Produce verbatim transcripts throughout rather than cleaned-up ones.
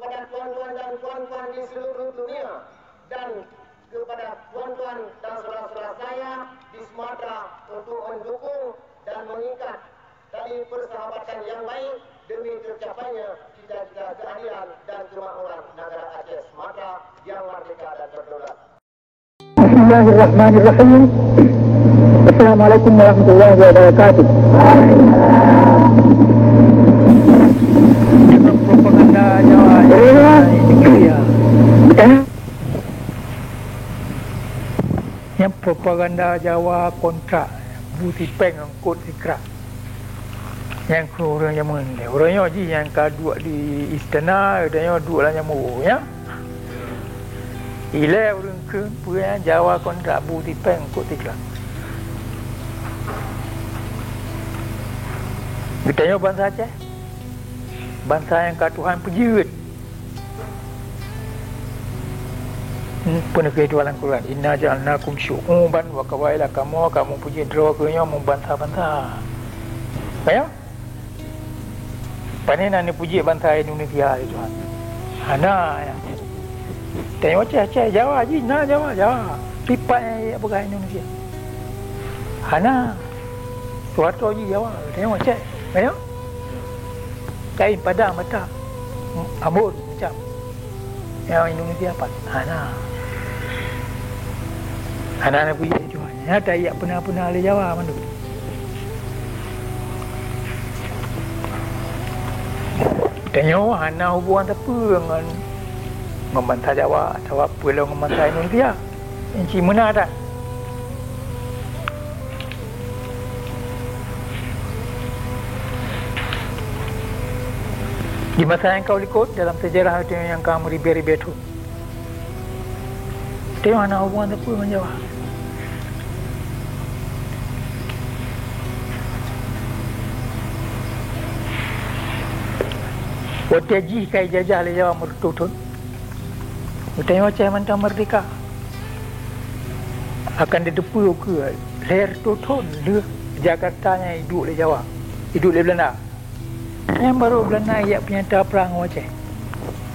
Tuan-tuan dan puan-puan di seluruh dunia, dan kepada tuan-tuan dan saudara-saudara saya di Sumatera untuk mendukung dan mengikat tali persahabatan yang baik demi tercapainya cita-cita keadilan dan kemakmuran negara Aceh Sumatera yang merdeka dan berdaulat. Bismillahirrahmanirrahim. Assalamualaikum warahmatullahi wabarakatuh. Memang propaganda Jawa, ya. Nyang propaganda Jawa kontra, bu sipeng kot sikrak. Nyang keu ureuëng jameun lé. Ureuëng nyoe jih nyang ka duek di istana, ureuëng nyoe duek lam jamur, ya. Ilée ureuëng keu peue nyan Jawa kontra bu sipeng kot sikrak. Geutanyoe bansa Aceh, bansa nyang ka Tuhan peujeuet. Peue neukheun Tuhan lam Quran, "Inna ja'alnakum syu'uban wa qabaila", kamoe ka meupeujeuet droe geutanyoe meubansa-bansa. Kaya? Pane na neupeujeuet bansa Indonesia lé Tuhan? Hana, ya. Tanyoe Aceh, Aceh, Jawa jih na Jawa, Jawa. Sipat nyang peugah Indonesia. Hana. Soeharto jih Jawa, tanyoe Aceh. Kaya? Kain, Padang, Batak, Ambon, macam. Nyang Indonesia pat? Hana. Hana na buyue Tuhan. Nyata yak peuna-peuna lé Jawa mandum. Tanyoe hana hubungan sapeue ngon, ngon bansa Jawa atawa peue lom ngon bansa Indonesia. Enci meunan that. Di masa nyang ka likot, dalam sejarah tanyoe nyang ka meuribèe-ribèe thon, tanyoe hana hubungan sapeue ngon Jawa. Watèe jih ka ijajah lé Jawa meureutoh thon, geutanyoe Aceh mantong meurdehka. Akan tateupeue ukeue lhèe reutôh thon lheueh Jakarta nyan iduek lé Jawa, iduek lé Beulanda. Nyan barô Beulanda ijak peunyata prang u Aceh,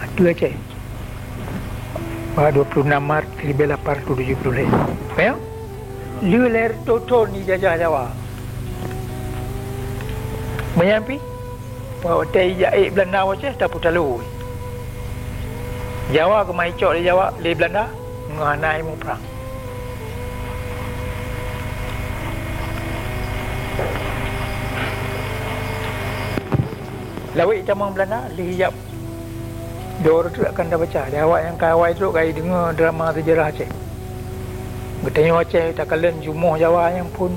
ateueh Aceh, bak dua puluh enam Maret seribu lapan ratus tujuh puluh lhèe. Paham? Lheueh lhèe reutôh thon ijajah Jawa. Meunyan pih, watèe ijak ék Beulanda u Aceh, tapeutalo. Jawa keumah icok lé Jawa, lé Beulanda, ngon hana imuprang. Lawét itamong Beulanda, lheueh ijak Dua reutôh akan tabaca, di awak nyang ka awai trok ka jideungoe drama sejarah Aceh. Geutanyoe Aceh takalon jumoh Jawa nyang phon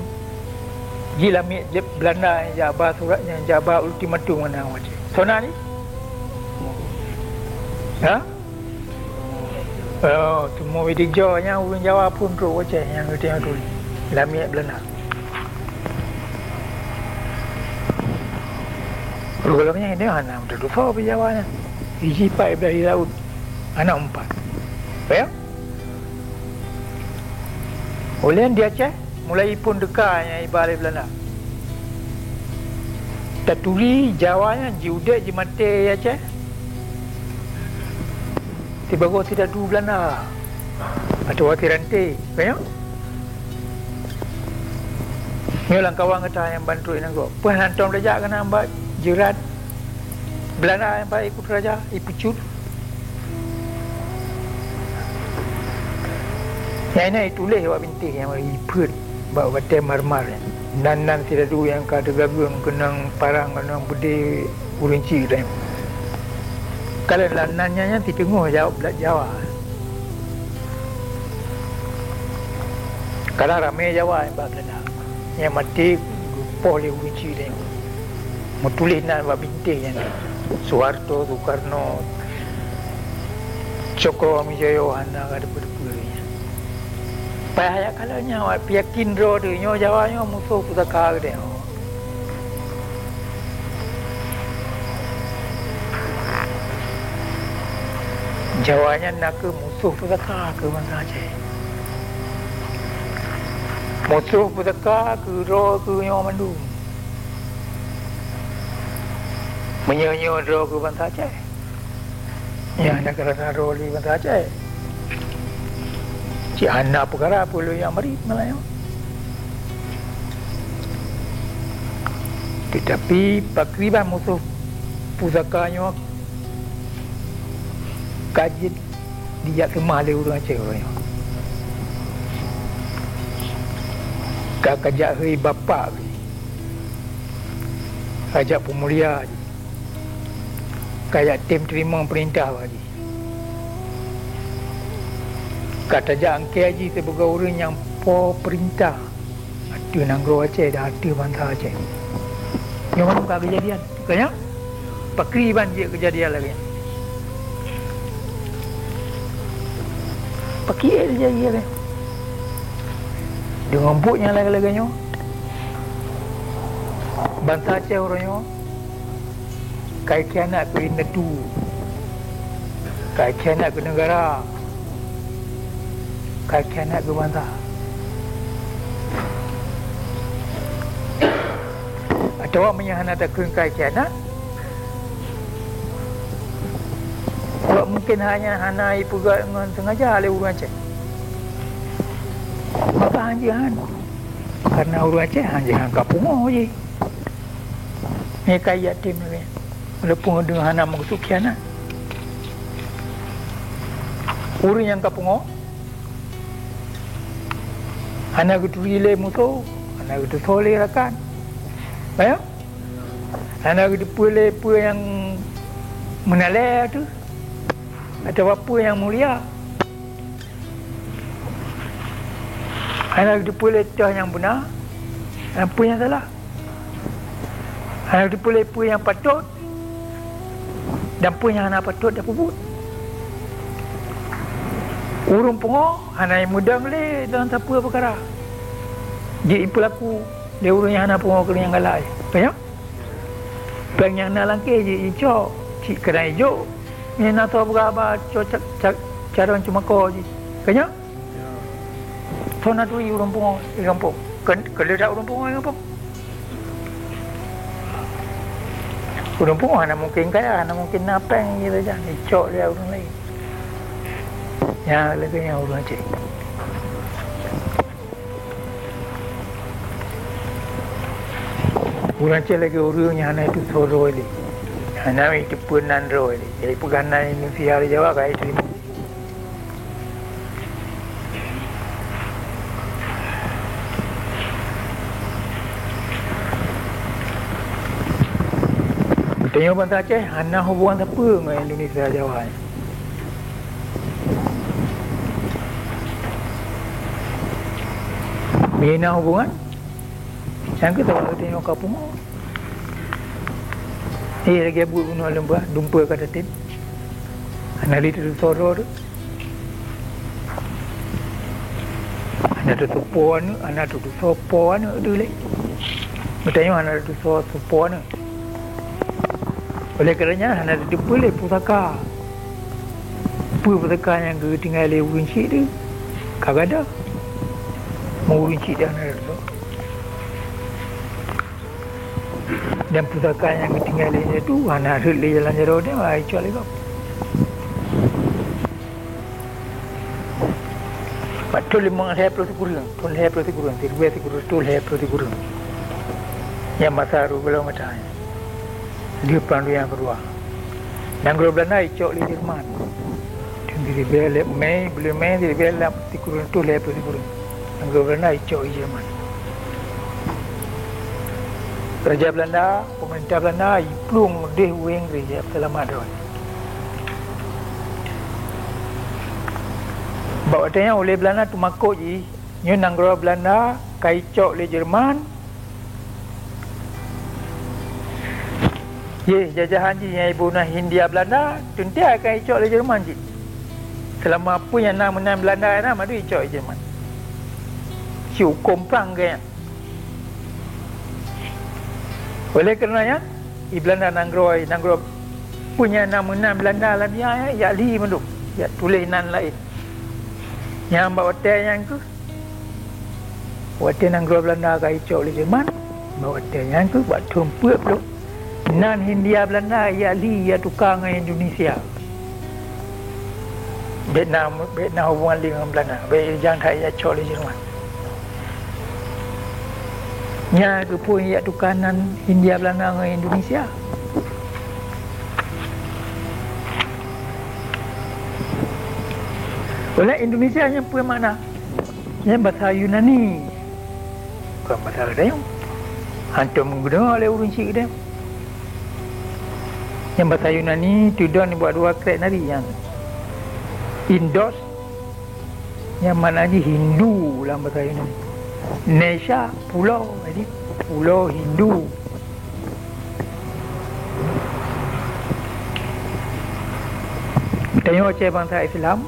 jilamiet jeuet Beulanda nyang jak ba surat, nyang jak ba ultimatum ngon ureueng Aceh. Soe na ni? Ha? Oh, teuma bidek jo nyang ureueng Jawa phon trok Aceh nyang geutanyoe tuléh. Lamiet Beulanda. Ureueng gohlom nyan hana meututoe soe pih Jawa nyan. Iji pat ibalah di laôt. Hana umpat. Ya? Ulèe di Aceh, mulai phon teuka nyang iba lé Beulanda. Taturi Jawa nyan jiudép jimaté di Aceh. Sibagoe sidadu Beulanda atawa siranté, ka nyoe? Nyoe lam kawan gata nyang ban trok inan gob. Peue hana tom tajak keunan bak jeurat Beulanda nyang bak ikut raja, ipeucut. Nyang inan ituléh bak bintéh nyang ipeuet bak batèe marmar nyan. Nan-nan sidadu nyang ka teugageung keunong parang, keunong beudé ureueng chik nyan. Kalon lam nan nyan, nyan siteungoh jaweueb blat Jawa. Kadang ramé Jawa nyang bak Beulanda. Nyang maté geupoh lé ureueng chik nyan. Meutuléh nan bak bintéh nyan. Soeharto, Soekarno, Cokroaminoyo hana ka teupeue-teupeue lé nyan. Payah jak kalon nyan, awak peuyakin droe teuh nyoe Jawa nyoe musoh pusaka geutanyoe. Jawa nyan nakeuh musoh pusaka keu bansa Aceh. Musoh pusaka keu droe keu nyoe mandum. Meunyoe nyoe droe keu bansa Aceh, Nyang na keurasa droe lé bansa Aceh. Cit hana peukara peue lôn jak marit malam nyoe. Teutapi pakriban musoh pusaka nyoe ka jeuet dijak seumah lé ureuëng Aceh uroe nyoe. Ka kajak hei bapak jih, kajak peumulia jih, kajak tem teurimong peurintah bak jih. Ka tajak angkée jih sibagoe ureuëng nyang po peurintah ateueh nanggroe Aceh dan ateueh bansa Aceh. Nyoe ka keujadian. Ka nyan? Pakriban jeuet keujadian lagée nyan? Pakriban jeuet keujadian lagée nyan? Deungon buet nyang lagée-lagée nyoe, bansa Aceh uroe nyoe ka ikhianat keu indatu, ka ikhianat keu neugara, ka ikhianat keu bansa. Atawa meunyoe hana takheun ka ikhianat, sebab mungken hanya hana ipeugah ngon sengaja lé ureuëng Aceh. Maka hanjeut han, karena ureuëng Aceh hanjeut han ka pungoe jih. Nyan ka yatim lagée nyan. Walaupun deungon hana meukeusud khianat. Ureuëng nyang ka pungoe hana geuturi lé musoh, hana geutusoe lé rakan. Bayeue? Hana geuteupeue lé peue nyang meunalée teuh, atawa peue nyang mulia. Hana geuteupeue lé toh nyang beuna, dan peue nyang salah. Hana geuteupeue lé peue nyang patot, dan peue nyang hana patot tapeubuet. Ureuëng pungoe hana meudong lé dalam sapeue peukara. Jeuet ipeulaku lé ureuëng nyang hana pungoe keu nyang galak. Ka nyan? Péng nyang na lam kéh jeuet icok, cit keunan ijok. Nyan na soe peugah haba cok ca-, ca-, carông ceumakô jih. Ka nyan? Soe na turi ureuëng pungoe di gampông? Keu, keu leudak ureuëng pungoe di gampông. Ureuëng pungoe hana mungken kaya, hana mungken na péng jih sajan, icok lé ureuëng laén. Nyan lagée nyan ureuëng Aceh. Ureuëng Aceh lagée ureuëng nyang hana itusoe droe lé, hana iteupeue nan droe lé. Jadi peugah nan Indonesia di Jawa ka iteurimong. Geutanyoe bansa Aceh hana hubungan sapeue ngon Indonesia Jawa nyan. Meunyoe na hubungan, nyang keu sabab geutanyoe ka pungoe. Eh, lagée buet bunoe lôn peugah, dumpeue ka tatem. Hana lé teutusoe droe teuh. Hana teutusoe po aneuëk, hana teutusoe po aneuëk teuh lé. Geutanyoe hana teutusoe po aneuëk. Oleh karenanya hana teutupeue lé pusaka. Peue pusaka nyang geutinggai lé ureuëng chik teuh ka gadôh. Meu ureuëng chik teuh hana teutusoe. Dan pusaka nyang geutinggai lé indatu hana rhot lé jalan jaroe, icok lé gob. Bak thon limong lhée ploh sikureueng, thon lhée ploh sikureueng, siribée sikureueng reutôh lhée ploh sikureueng. Nyang masa rhot gohlom mata nyan. Lheueh Perang Dunia Keudua. Nanggroe Beulanda icok lé Jerman. Thon siribée lhée Mei, buleuen Mei siribée lam sikureueng reutôh lhée ploh sikureueng. Nanggroe Beulanda icok lé Jerman. Raja Beulanda, peumeurintah Beulanda, iplueng udeh u Inggris jak peuseulamat droe. Bak watée nyan ulée Beulanda teumakot jih, nyoe nanggroe Beulanda ka icok lé Jerman. Yeh, jajahan jih nyang iboh nan Hindia Beulanda, teuntée akan icok lé Jerman cit. Seulama peue nyang na meunan Beulanda na, mandum icok lé Jerman. Siukom prang geuh nyan. Oleh kareuna nyan, i Beulanda nanggroe, nanggroe peue nyang na meunan Beulanda lam nyan, jak li mandum, jak tuléh nan laén. Nyan bak watée nyan kheueh, watée nanggroe Beulanda ka icok lé Jerman, bak watée nyan kheueh bak thon peuet ploh, nan Hindia Beulanda jak li jak tuka ngon Indonesia. Bèk na, bèk na hubungan lé ngon Beulanda, bèk jang that jak cok lé Jerman. Nyan keupeue jak tuka nan Hindia Beulanda ngon Indonesia. Oleh Indonesia nyan peue makna? Nyan basa Yunani, kon basa geutanyoe. Hantom geudeungoe lé ureueng chik geutanyoe. Nyan basa Yunani teudong nibak dua krek nari nyan. Indos, nyan makna jih Hindu lam basa Yunani. Nesia, pulo, jadi pulo Hindu. Tanyoe cit bansa Islam,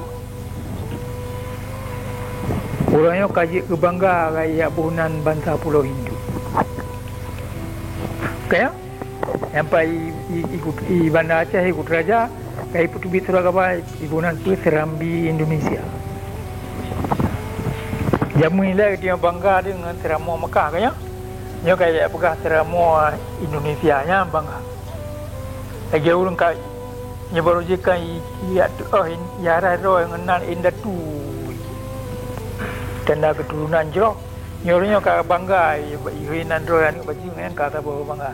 uroe nyoe ka jeuet keu bangga raya bunan bansa pulo Hindu. Ka nyan? Sampai i, i, i, i Banda Aceh, i Kuta Raja, ka ipeuteubiet surat khabar, iboh nan peue, Serambi Indonesia. Jameun ilèe geutanyoe bangga deungon Seuramoe Mekah, ka nyan? Nyoe ka jak peugah Seuramoe Indonesia, nyan bangga. Lagèe ureueng ka, nyoe barô jih ka i, i, oh, i, i arai droe ngon nan indatu. Tanda keuturonan jroh. Nyoe ureueng nyoe ka bangga, i, i, nan droe aneuk bajeueng nyan ka saboh bangga.